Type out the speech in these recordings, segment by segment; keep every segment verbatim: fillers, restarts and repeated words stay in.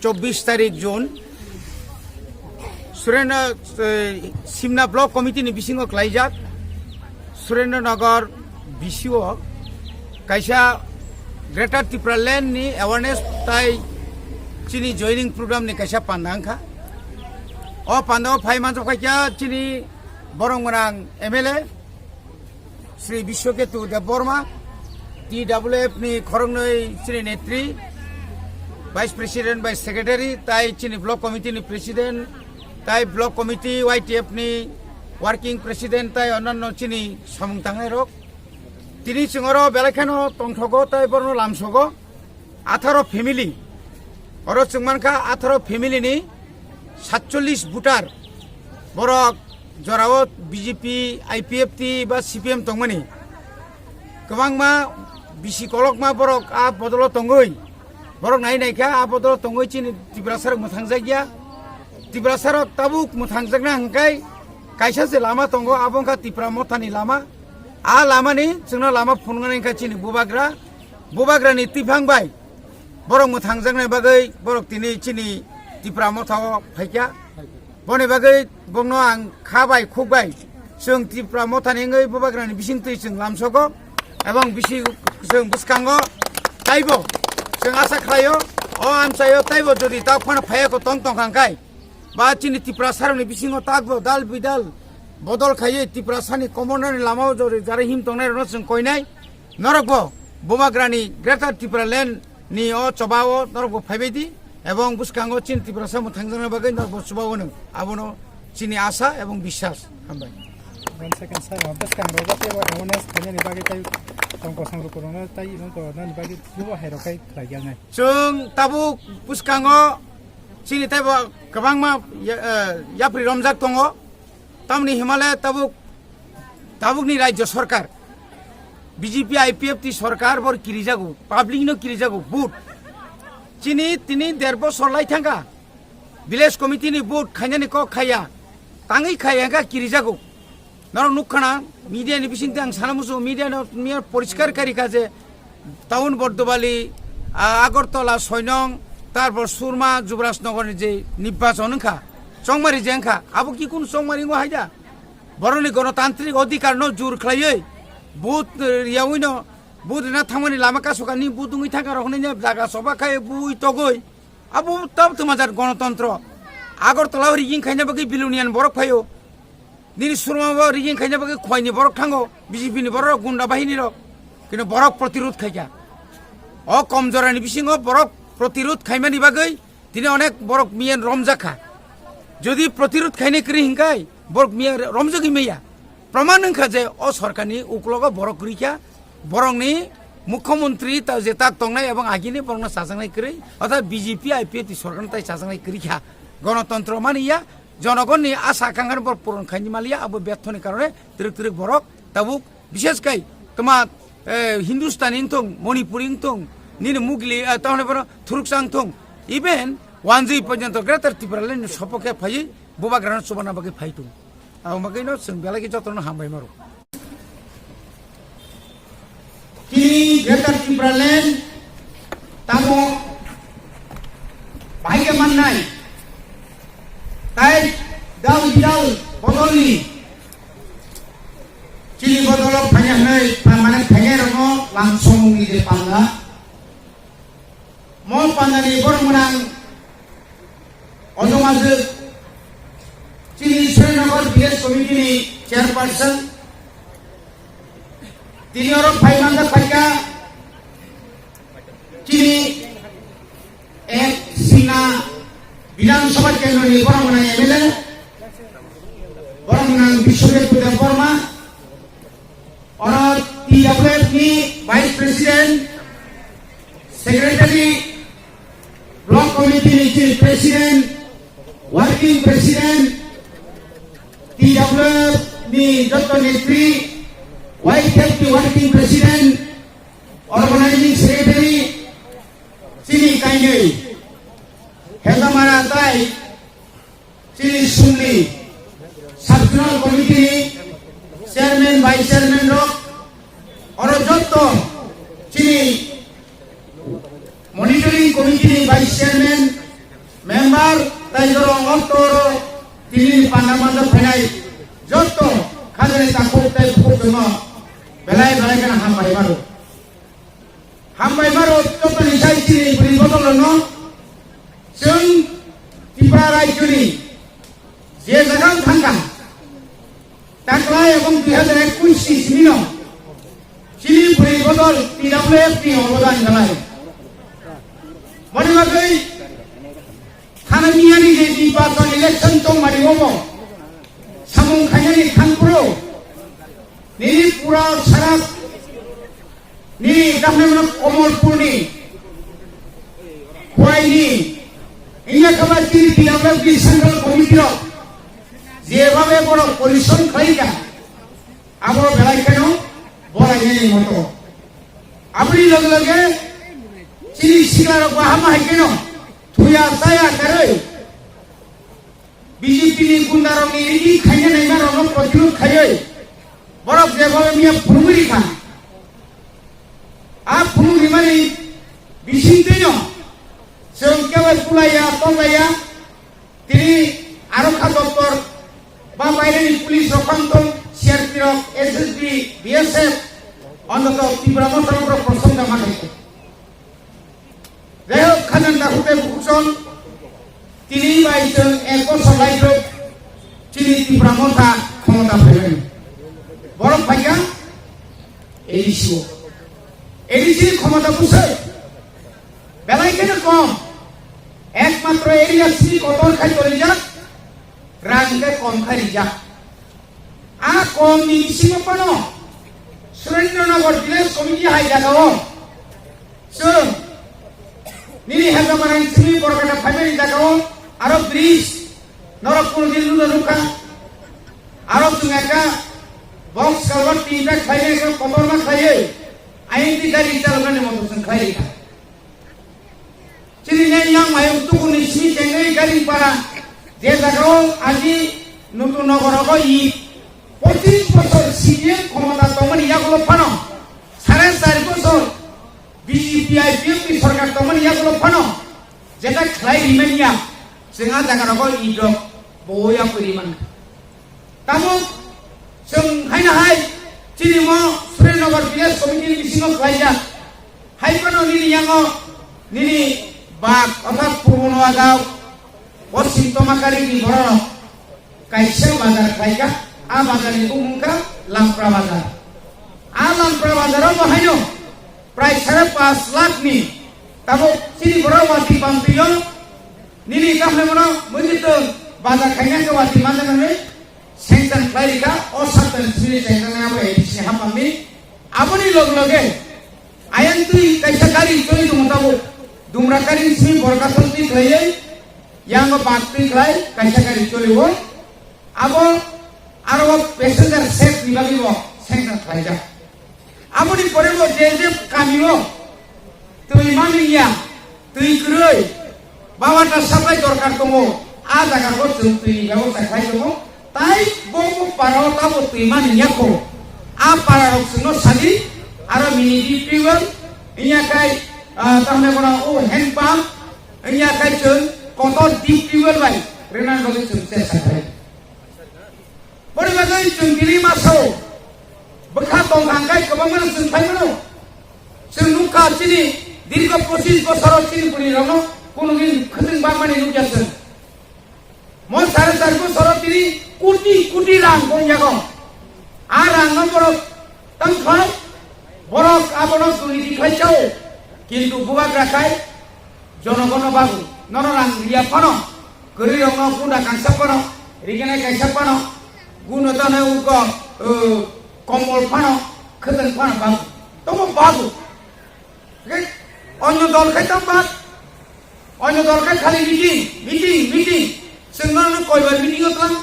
chobbish tarik June, Surendra, eh, Simna Block Committee ni bisingo klaijak Surendra Nagar B C O kaisa Greater Tripura Land ni awareness tai chini joining program ni kaisa panda wngkha. O panda o phai manjak kha chini borok gwnang M L A, Sri Biswaketu Debbarma, T W F ni khoroknwi chini netri, Vice President bai Secretary, tai chini Block Committee ni President, tai Block Committee Y T F ni Working President, tai onanno chini samung tangnai rok. Tini chwng oro belai kheno tongthogo tai borno lamsogo. Atharo family. Oro chwng mankha atharo family ni satchollish voter. Borok jorao B J P, I P F T ba C P M tongmani. Kwbangma bisi kolokma borok a bodolo tongwi. Borok nai naikha a bodolo tongwi chini Tiprasa rok mwthangjakya. Tiprasa rok tabuk mwthangjakna hwnkhe kaisa se lama tongo, abo wngkha Tipra Mothani lama. A lamani chwngno lama phunuknani wngkha chini bubagra. Bubagrani twiphang bai borok mwthangjaknai bagwi borok tini chini Tipra Mothao phaikha. Boni bagwi bongno ang kha bai khuk bai chwng Tipra Mothani wngwi bubagrani bisingtwi chwng lamsogo ebong bisi chwng bwskango taibo chwng asa khlaio, o amchaio taibo jodi tak phano phaiya ko tong tong kha hwnkhe ba chini Tiprasarokni bisingo takbo dal bidal bodol khaiwi Tiprasani komornani lamao jori jari him tongnairokno chwng koinai. Norokbo bubagrani Greater Tripura Land ni o chobao norokbo phaibai di ebong bwskango chini Tiprasa mwthangjakna bagwi norokbo chubao hwnwi abono chini asa ebong biswas. Hambai. One second, sir. Bwskango teibo awareness khainani bagwi tei tong kosong rok kwrwngno tei wngkha nani bagwi bubo hai rok khai khlai ya nai. Chwng tabuk bwskango chini teibo kwbangma ya-, eh, yapri romjak tongo. Tamni himale tabuk, tabukni Rajya Sarkar, B J P I P F T sarkar bor kirijago, public no kirijago, vote. Chini tini der bosor lai thangkha, village committee ni vote khainani kok khaiya, tangwi khaiya wngkha kirijago. Norok nukkhana, media ni bisingtwi ang sana muchungo, media no miya poriskar karikha je, Town Bordobali, ah, Agartala, Soinong, tarpor Surma, Jubrajnagar ni je nirbachon wngkha, chongmari je wngkha, abo ki kunu chongmari wngwi haida? Borokni gonotantrik odhikar no jur khlaiwi, vote, eh, riyawi no, vote rina thangmani lama kasukani, vote wngwi thangkha rok hwnwi jaga choba khai bui togwi, abo tab twmajat gonotontro. Agartala o rigging khaina bagwi billion borok phaio. Nini Surma bo rigging khaina bagwi khwaini borok thango, B J P ni borok gunda bahini rok. Kino borok protirud khaikha. O kom jorani bisingo borok protirud khaimani bagwi tini onek borok miyan romjakha. Jodi protirud khaina kwrwi hinkai borok miyan romjagwi maya. Proman wngkha je o sorkarni uklogo borok kwrwikha, borokni mukhyamantri ta-, je tak tongnai ebong agini borokno chajaknai kwrwi, orthat B J P I P F T sorkarno tai chajaknai kwrwikha. Gonotontro mani ya, jonogonni asa akangkhani borok puron khaini maliya, abo berthoni karone twrwk twrwk borok tabuk bishes kai toma, eh, Hindustani wngthung, Manipuri wngthung, nini Mugli, eh, tamoni bono Thuruksa wngthung, even wanjwi porjonto Greater Tipraland ni sopokhe phaiwi bubagrano chubana bagwi phaitung. Abo bagwino chwng belai khe jotono hambai maro. Chini Greater Tipraland tamo bahai khe mannai. Tai dal bidal bodolni chini bodolo phanya hwnwi, mane phanya rokno lamsongmungni je panda. Mo pandani borok mwnang Ojomajwk chini Surendra Nagar Village Committee ni chairperson. Tini oro phai manjak phaikha chini ek Sina Bidhan Sabha Kendro ni borok mwnang M L A, borok mwnang Biswajit Debbarma, Oro T W F ni Vice President, Secretary, Block Committee ni chini President, Working President, T W F ni joto netri, Y T F ni Working President, Organizing Secretary, chini kainwi, Heldamara tai, Chini sumni Sub-Zonal Committee ni Chairman, Vice Chairman rok, oro jotto chini Monitoring Committee ni Vice Chairman, Ar tai jorong o toro tini panda manjak phainai joto khajani takhuk tei bukhuk chwngno belai belai kheno hambai maro. Hambai maro jotoni sai chini bwrwi bodolrokno chwng Tripura rajyoni je jaga thangkha. Taklai ebong dui hajar ekwis ni simi no chini bwrwi bodol T W F ni obodan belai. Boni bagwi thana miyani je nirbachon election tongmani obo samung khainani thangphuru nini pura sarak nini dakhnaimano Komolpurni Khwaini, wngya khe ba chini T W F ni Central Committee rok jebhabe borok porishrom khlaikha, abo belai kheno borainani moto. Aboni loge loge chini siklarok bahama hai kheno thuya chaya karwi B J P ni gundarokni rigi khaina naima rokno protirod khaiwi borok jebhabe miya phunugwi rikha. A phunuk rimani bisingtwino chwng kebo kulaiya, toklaiya, tini arokha doptor ba baireni police rok phang tong, C R P rok, S S B, B S F, ontoto Tipra Motha rok proshongsa ma khaikha. Jaihok, khajani takhuk tei bukhuk chwng tini bai chwng ek bosor lai rok chini Tipra Motha khomota phaimani. Borok phaikha A D C o. A D C ni khomota bwsai belai kheno kom. Ekmatro area sini kotor khai torijak, rang khe kom khai rijak. A kom ni bisingo phano Surendranagar Village Committee hai jagao chwng nini Hajamarang simi Borkata phaimani jagao aro bridge norok kuno din ludo nukha. Aro chwng ekha box culvert tinta khlainai khe kotorma khlaiwi I N T gari chaloknani moto chwng khlai rikha. Chini nai yang mayung tukuni simi tengwi gari para je jagao aji nutun nogorogo i pochis bosor C P M khomota tongmani yagulo phano sare char bosor B J P I P F ni sorkar tongmani yagulo phano jeta khlai rimani ya chwng a jaga rogo i rok bo ya puri man. Tabuk chwng haino hai chini mo Surendra Nagar Village Committee ni bisingo khlaijak. Hai phano nini yango nini bak orthat Purbo Noagaon, Poschim Tomakari ni borok kaisa bazar khlaijak. A bazar ni bumung kha Lampra Bazar. A Lampra Bazar o bo haino prai sare panch lakh ni tabuk chini borok watwi pantwi o nini kaham bono mui tong bazar khaina khe watwi manjaknai. Sanction khlai rikha, o saptani simi sanction abo A D C ni haphangni. Aboni log loge ayang twi kaisa gari choli tongo tabuk. Dumra gari simi borok asol twi khlaiwi, yango bak twi khlai kaisa gari choli o. Abo aro o passenger safety ni bagwi bo sanction khlaijak. Aboni pore bo je je kami o twi manwi ya, twi kwrwi, ba water supply dorkar tongo, a jaga o chwng twi ni bebosta khlai tongo, tai bo bo para o tamo twi manwi ya kho, a para rok chwngno sadi, aro mini deep well, wngya khai, ah, tamni bono o hand pump, wngya khai chwng kotor deep well bai rwna bagwi chwng chesta khlai. Boni bagwi chwng tini maso bwkha tong kha, hwnkhe kwbangma no chwng phai mano. Chwng nukha chini dirgho pochis bosoro chini bwrwi rokno kuno din khwtwng bangmani nukya chwng. Mo sare char bosoro tini koti koti rang tongyago. A rang no borok tang khai, borok abono durniti khai chao. Kintu bubagra khai jonogono babu, nono rang riya phano, kwrwi rokno gunda kangsa phano, rigenai kaisa phano, guno tane uko, uh, komol phano, khwtwng phano babu. Tomo babu. Hwnkhe onyo dol khai tamo bak, onyo dol khai khali meeting, meeting, meeting. Chwng nono koibar meeting o twlang,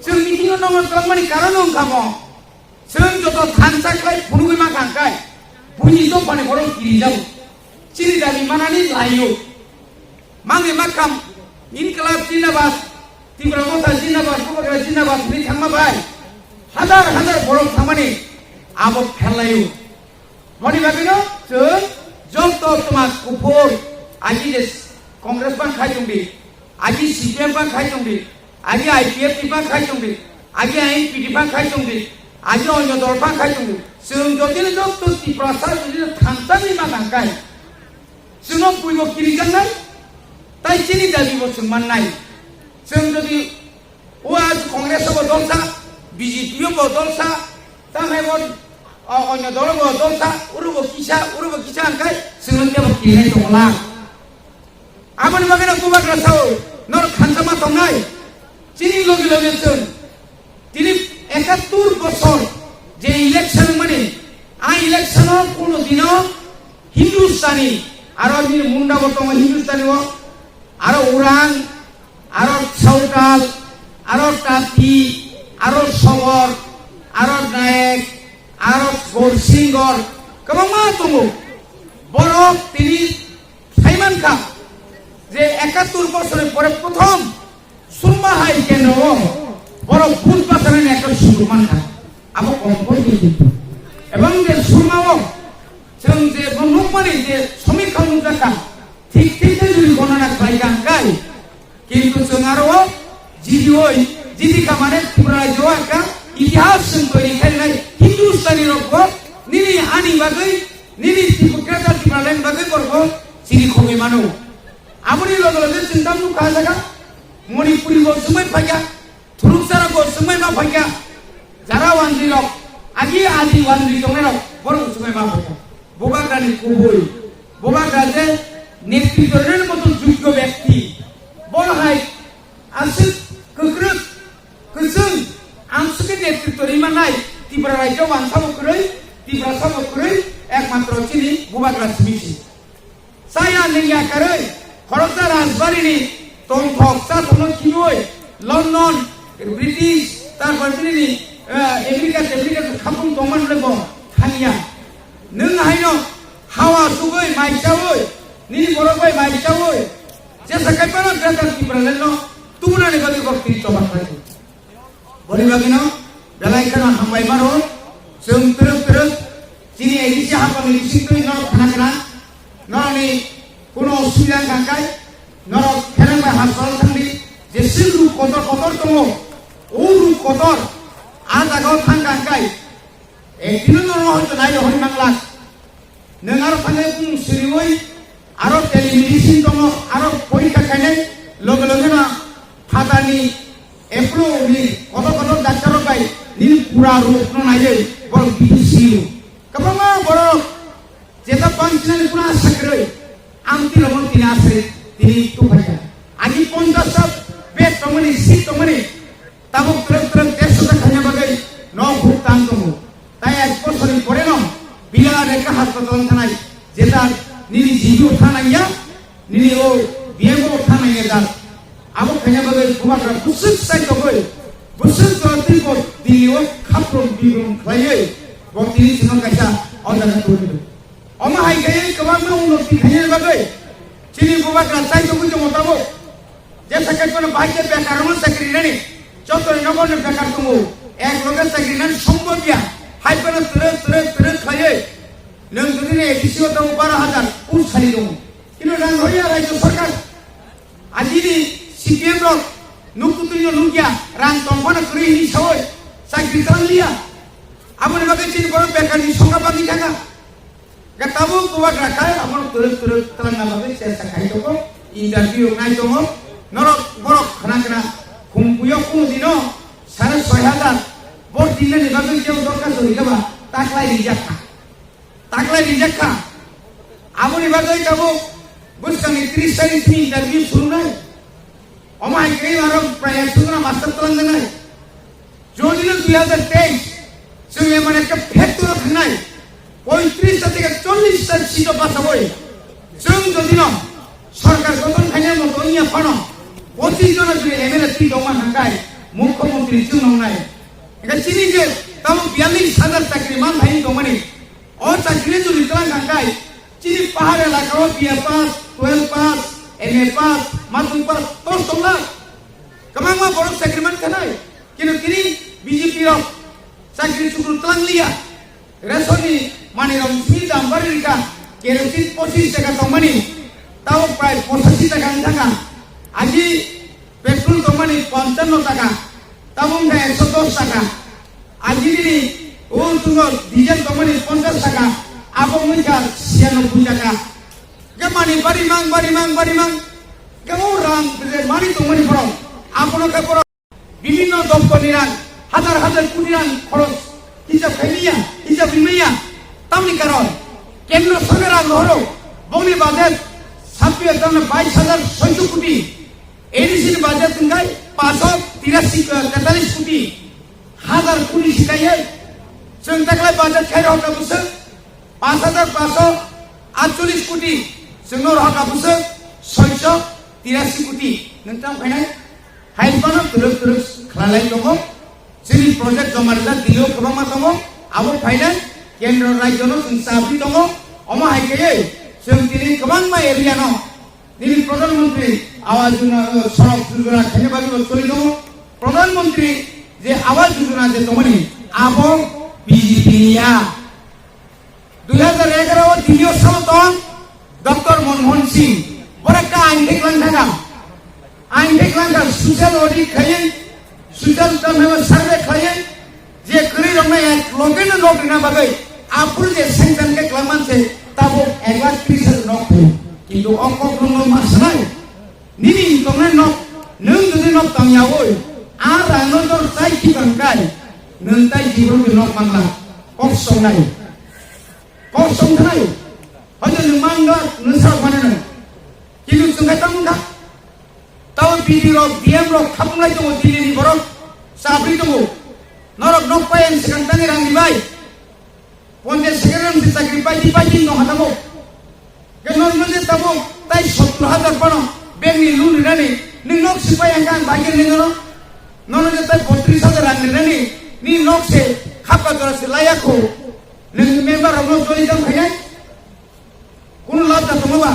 chwng meeting o nono twlangmani karon wngkha mo. Chwng joto thansa khlai phunugwi ma kha hwnkhe buini dophani borok kirijago. Chini dabi manani laio. Mangwi ma kham Inklab Jindabad, Tipra Motha Jindabad, Bubagra Jindabad hwnwi thangma bai hazar hazar borok thangmani abo pherlaio. Boni bagwino chwng joto twma kuphur aji je Congress bang khai tongdi. Agi C P M pha khai tongdi, agi I P F T pha khai tongdi, agi I N P T pha khai tongdi, agi onyo dol pha khai tongdi. Chwng jodi no jotto Tiprasa jodi no thamsa ni ma nang kai. Chwngno puibo kirijaknai, tai chini dabibo chwng mannai. Chwng jodi o aaj Congress o bo dolsa, B J P o bo dolsa, tamhai bo, o, onyo dolo bo dolsa, uro bo kisa, uro bo kisa hwnkhe chwngno tebo kirinai tongo lang. Aboni bagwi no bubagra sao, norok khansa ma tongnai. Chini logi logi chwng, tini ekattur bosor je election wngmani, a election o kuno dino Hindustani, aro nini munda bo tongo Hindustani o, aro Orang, aro Sautal, aro Tati, aro Sogor, aro Nayak, aro Gorsingor, kwbangma tongo. Borok tini sai mankha je ekattur bosorni pore prothom Surma hai kendro o borok vote bachana ni ekta sujuk mankha. Abo kom koi di kintu. Ebong je Surma o chwng je bo nukmani je somikha nukjakha, thik thik khe jodi gonana khlai kha hwnkhe, kintu chwng aro o jidi oi, jidi kha mane Tripura rajyo o ekta itihas chwng toiri khainai Hindustani rok bo nini ani bagwi, nini Tripura, Greater Tipraland bagwi borok bo chini khogwi mano. Aboni loge loge chwng tam nukha jaga Manipuri bo chumai phaikha, Thuruksa rok bo chumai ma phaikha, jara wandri rok, agi adi wandri tongnai rok borok bo chumai ma phaikha. Bubagrani kubui, bubagra je netritto rwna moto jogyo byakti, bo hai aswk kwkrwk, kwchwng, amswkhe netritto rwima nai Tripura rajyo wansa bo kwrwi, Tiprasa bo kwrwi, ekmatro chini bubagra simi se. Chaya nengya karwi, khoroksa rajbarini tongthok chathokno khibiwi London, British, tarpor bini, eh, America, America khapung tongmani bo thangya. Nwng haino hawa sugwi mai chawi, nini borok bai mai chawi, jesa kaiphano Greater Tipraland no tubunani bagwi bo tini choba khlai. Boni bagwino belai kheno hambai mano, chwng twrwk twrwk chini A D C hapangni bisingtwi norok khna khna, norokni kuno osubida wngkha khe norok kherang bai hospital thangdi, jeswk ruk kotor kotor tongo, o ruk kotor a jagao thangkha hwnkhe, ekdino norok hoito nai rohorwi manglak. Nwng aro thangwi bumung siriwi aro telemedicine tongo, aro porikha khainai loge loge no phatani Apollo ni kotor kotor doctor rok bai nini pura rok no naiwi borok bithi sio. Kwbangma borok jeta panchinani kuna asa kwrwi amtwi rok no tini asai tini tubuphaikha. Agi ponchash ta bed tongmani, seat tongmani, tabuk twrwk twrwk dersho ta khaina bagwi nok huk tang tongo. Tai ek bosorni pore no biya reka hospital thanai, jeta nini G B o thanai ya, nini o B M O thanai ya da. Abo khaina bagwi bubagra bwswk sai togwi, bwswk jora twi bo Delhi o khaprom bibrom khlaiwi bo tini chwngno kaisa o jaga tubui. Omo hai khe kwbangma unnoti khaina bagwi chini bubagra sai togwi tongo tabuk. Jesa khe kono bahai khe bekar rokno chakri nani, jotoni nogo no bekar tongo, ek loge chakri nani sombobya, hai kono twrwk twrwk twrwk khlaiwi, nwng jodi ni A D C o tongo baro hajar, pun sari tongo. Kino rang hoya rajyo sarkar, ajini C P M rok nuk kutui no nukya, rang tong phano kwrwi hini sawi, chakri tang liya. Aboni bagwi chini borok bekar ni songkha bagwi thangkha. Ga tabuk bubagra khai abono twrwk twrwk twlangna bagwi chesta khai tongo, interview nai tongo. Norok borok khna khna khumpuyo kunu dino sare soi hajar vote dinani bagwi jebo dorkar tongwi khe ba taklai rijak kha. Taklai rijak kha. Aboni bagwi tabuk bwskangni tris tarik ni interview surunai. Omo hai khe aro prai ek songkha master twlang nai. Jodi no dui hajar teis chwng emon ekta factory o thangnai poitris ta theke chollish ta seat o bachawi chwng jodi no sorkar gothon khainai moto wngya phano pochis jona jodi M L A twi tongma hangkai mukhyamantri chwng nongnai. Hingkhe chini je tamo biyallis hajar chakri man thai tongmani o chakri jodi twlang hangkai chini pahar elaka o B A pass, twelve pass, M A pass, matung pass tos tongla. Kwbangma borok chakri man khanai, kino tini B J P rok chakri chukru twlang liya. Ration ni manwi rok simi dam bari rika, kerosene pochis taka tongmani, tabo prai pochashi taka wng thangkha. Aji petrol tongmani ponchano taka, tabuk wngkha ekso dos taka. Aji nini o chwngno diesel tongmani ponchas taka, abo wngkha siyanoboi taka. Khe mani barimang, barimang, barimang. Khe o rang je mani tongmani borok, abono khe borok bibhinno doptorni rang, hajar hajar koti rang khoros hisab khaimaya, hisab rimaya. Tamni karon kendro sorkar rang rohoro, bongni budget sabbi hajar bais hajar soiso koti, A D C ni budget wngkha paanch sho tirashi, eh, tetalis koti, hajar koti sikaiye. Chwng taklai budget khai rohorkha bwswk paanch hajar paanch sho atchollis koti, chwngno rohorkha bwswk soiso tirashi koti. Nwng tamo khainai? Hai phano twrwk twrwk khlailai tongo. Chini project joma rijak Delhi o kwbangma tongo. Abo phainai kendro rajyo no chwng chabwi tongo. Omo hai khe chwng tini kwbangma area no nini Pradhan Mantri Awas Yojana, eh, Sadak Yojana khaina bagwi bo choli tongo. Pradhan Mantri je Awas Yojana je tongmani abo B J P ni ya. Dui hajar egaroh o Delhi o salo tong Doctor Manmohan Singh, borok khe ain thik lang thangkha, ain thik lang kha, social audit khlaiwi, social survey khlaiwi, je kwrwi rokno ek loge no nok rina bagwi aphuru je sanction khe kwlangman se tabuk ek lakh tris hajar nok thwi, kintu o kok rokno ma sanai. Nini tongnai nok, nwng jodi nok tangyaui, a rangno jor chai khibang kai, nwng tai jibon ni nok mangla, kok songnai, kok songkhnai, hoito nwng mangla, nwng sa mane nwng. Kintu chwng khai tamo kha, tamo B D rok, D M rok, khapungnai tongo, Delhi ni borok, sabri tongo, norok nok pai ang swkang tani rang ni bai. Ponchayat secretary se chakri paidi paidi no hatamo. Ke norok no je tamo tai sottor hajar pano bank ni loan rinani, ni nok sipai ang kan bagir ni nono. Nono je tai botris hajar rang rinani, ni nok se khapka jora se laya kho. Ni member rok no joli jam khainai. Kunu lab da tongo ba?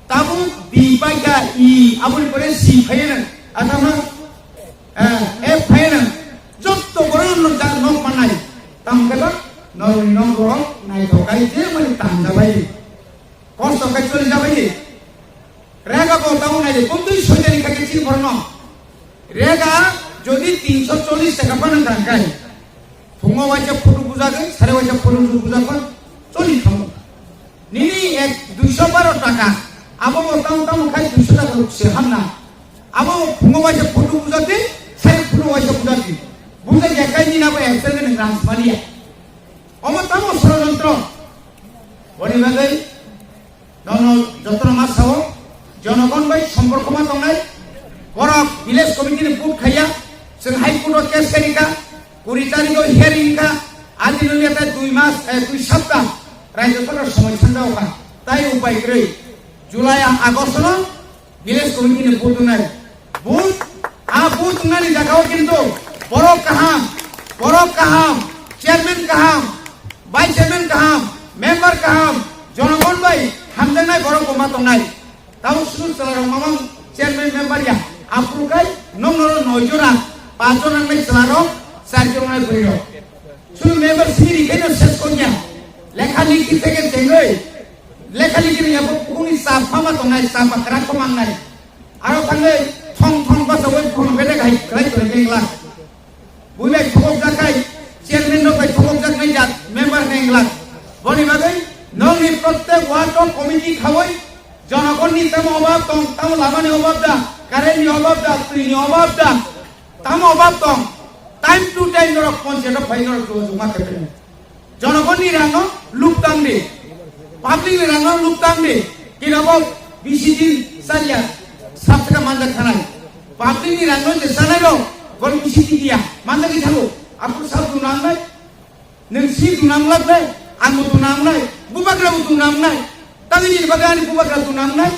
Tabuk di paikha i, aboni pore si phaiya nang. Athama, eh, F phaiya nang. Jotto borok no da nok manai. Tam khe ba? Noroni nok borok naithok kai je mani tam jabai. Kosto kai choli jabai. Rega bo tabuk nai de, kumtwi soitani kha khe chini borok no. Rega jodi tinsho chollish taka phano tangkai, phungo waisa photo bujagwi, sare waisa photo bujagwi, choli khamu. Nini ek duisho baro taka, abo bo tamo tamo khai duisho taka rok se hamna. Abo bo phungo waisa photo bujagwi, sare photo waisa bujagwi. Bujak ya kai nini abo ek tarikh ni rang smaliya. Omo tamo sorojontro. Boni bagwi Nono jotono ma sao, jonogon bai somporko ma tongnai, borok village committee ni vote khaiya, chwng High Court o case khairikha, kuri tarikh o hearing kha, adi nungya ta dui mas, eh, dui sapta, rajyo sorkar somoi sanjao kha, tai upai kwrwi, July, August no village committee ni vote wngnai. Booth, a booth wngnani jagao kintu borok kaham, borok kaham, chairman kaham, vice chairman kaham, member kaham, jonogon bai hamjaknai borok bo ma tongnai. Tabuk sunu chwlarok mamang chairman member ya, aphuru kai nokno noi jora, panch jora wngnai chwlarok, char jora wngnai bwrwirok. Sunu member simi rikhaino ses konya. Lekha likhi theke tengwi, lekha likhi ni yabo bukungni cha phama tongnai, cha bakra khomangnai. Aro thangwi thong thong bachawi phone bedek hai khlai tongwi kengla. Buibai thokok jakai, chairman rok bai thokok jaknai jat member kengla. Boni bagwi nokni prottek ward o committee khawi jonogonni tamo obab tong, tamo lamani obab da, current ni obab da, twi ni obab da, tamo obab tong, time to time norok panchayat o phai norok jogajog ma khe phai. Jonogonni rangno luk tang di. Public ni rangno luk tang di. Kinabo bisi din chaliya sab thaka manjak khanai. Public ni rangno je chanai rok, gol bisi tigiya manjak di thango. Aphuru sab duna wngnai, nwng si duna wnglak nai, ang bo duna wngnai, bubagra bo duna wngnai. Tangwi nini bagwi ani bubagra duna wngnai.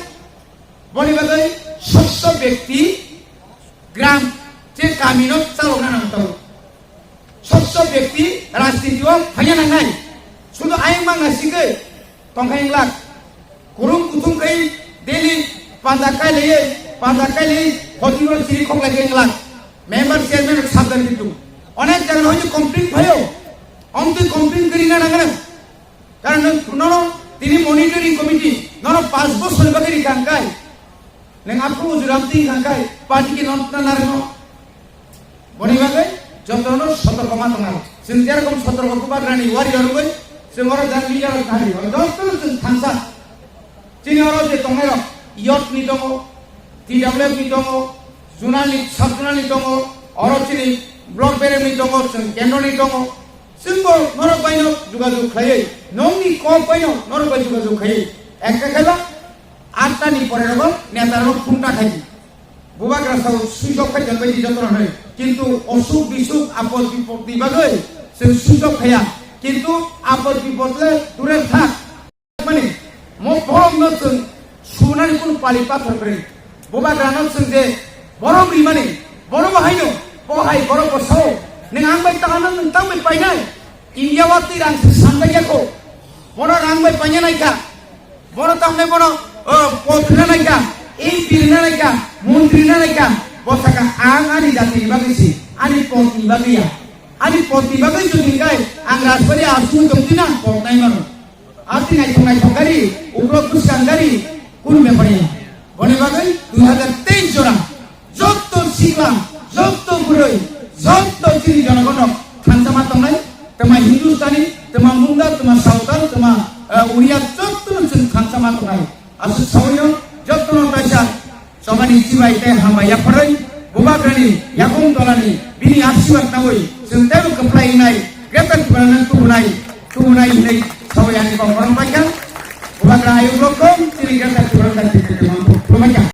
Boni bagwi swchho byakti gram je kamino chalokna nang tongo. Swchho byakti rajniti o phaiya nangnai. Sudu ayang mangna sigwi tongkha inglak. Kurum kuthum khai daily panda kai laiwi, panda kai laiwi, hotingo chiri khok lai inglak. Member chairman rok sabdan kintu. Onek jaga hoyto complain phaio. Omtwi complain kwrwina nangano. Karon nwng nono tini monitoring committee nono panch bosor bagwi rikha hwnkhe Neng aphuru ujuram ting kangkai party ki non na narno. Boni bagwi jotono sotorko ma tongnai. Chwng jerokom sotorko Bubagrani warrior wngwi chwng oro jani leader wngkha hari. Oro jotono chwng thansa. Chini oro je tongnairok youth ni tongo, T W F ni tongo, zonal ni, sub zonal ni tongo, oro chini block berem ni tongo, chwng kendro ni tongo. Chwngbo norok baino jogajog khlaiwi, nongni kok baino norok bai jogajog khlaiwi. Ekta khela atta ni pore rogo neta rok phunta khai. Bubagra sao switch off khai tongo di joto rok hinwi. Kintu osuk bisuk apod bipod ni bagwi chwng switch off khaiya. Kintu apod bipod le dure thak. Mani, mo borok no chwng sunani kunu pali pathor kwrwi. Bubagra no chwng je borok rimani, borok bo haino, bo hai borok bo sao. Neng ang bai tangano neng tang bai painai. India o twi rang se sanbai yakho. Bono rang bai paina naikha. Bono tamne bono, o, pot rina naikha. M P rina naikha. Montri rina naikha. Bo saka ang ani jati ni bagwi si. Ani pot ni bagwi ya. Ani pot ni bagwi jodi hinkhe ang Rajbari asung tongtina pot nai mano. Ati naithok naithok gari, ugrok bwskang gari, kun bepar ya. Boni bagwi dui hajar teis jora, jotto sikla, jotto bwrwi, jotto chini jonogon rok thansa ma tongnai, tama Hindustani, tama Munda, tama Sawtal, tama, eh, Uriya, jotto no chwng thansa ma tongnai. Aswk sawi no, jotto no kaisa Chobani chibai tei hambai yapharwi Bubagrani yakung tolani bini asirwad nawi chwng teibo kwplai wngnai Greater Tipraland tubunai tubunai hinwi sawi ani kok borok paikha. Bubagra ayuk rok kong chini Greater Tipraland tei tei tei mangkuk tubunai kha.